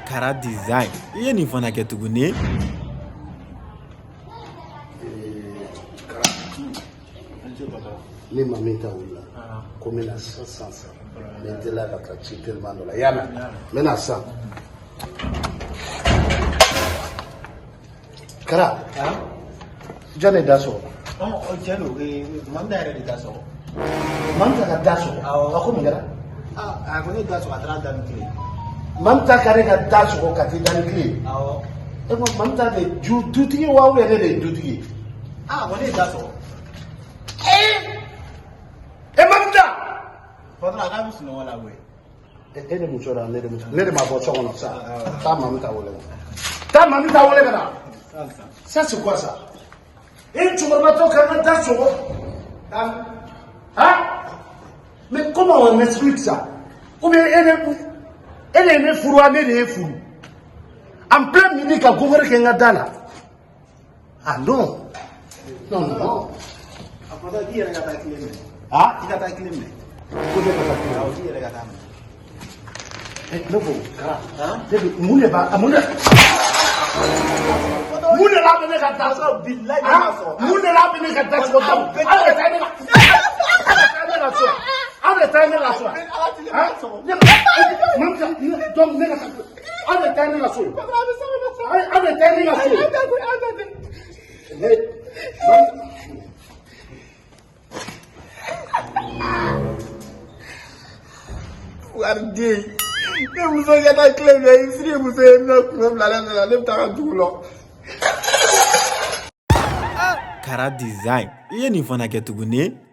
Kara Design, i ye nin fana kɛ tuguni. Ni maa min ta wulila ko n bɛna sisan sisan sisan, n bɛ teliya ka taa ci teliman dɔ la i y'a mɛn, n bɛna sisan. Kara, jɔn de da sɔgɔ? Tiɲɛ don, Mamita yɛrɛ de da sɔgɔ. Mamita ka da sɔgɔ? A ko mun kɛra? A ko ne da sɔgɔ, a taara da ni kile. Mamita ka ne ka da sɔgɔ ka t'i da ni kile? Awɔ. E ko Mamita de ju dutigi wa, ou bien ne de ye dutigi ye? A ko ne ye da sɔgɔ. E Mamita! Patron, a k'a bɛ sunɔgɔ la koyi. E de muso la, ne de muso, ne de ma bɔ so kɔnɔ sa. Taa Mamita wele ka na. Taa Mamita wele ka na. Ça, c'est quoi ça? E cɛkɔrɔbatɔ ka n ka da sɔgɔ, hein? Mais comment on explique ça? Ou bien e de ye ne furu wa, ne de ye furu? En plein midi ka gogore kɛ n ka da la. Ah non, non, non. A patron, k'i yɛrɛ ka taa kile minɛ. Ah. I ka taa kile minɛ. Ko ne ka taa kile? Awɔ, k'i yɛrɛ ka taa minɛ. Ne ko Kara, ne bɛ mun de b'a mun de b'a bɛ ne ka da sɔgɔ? Bilayi, ne m'a sɔgɔ. Mun de b'a bɛ ne ka da sɔgɔ? Aw de taa ne ka, aw de taa ne ka so, aw de taa ne ka so. Ne ka donc ne ka taa, aw de taa ne ka so, aw de taa ne ka so. Ne Wariden, ne muso ka taa kile minɛ, i siri muso ye, n bɛna kungo bila ne la, ne bɛ taa ka dugu la. Kara Design, i ye nin fana kɛ tuguni.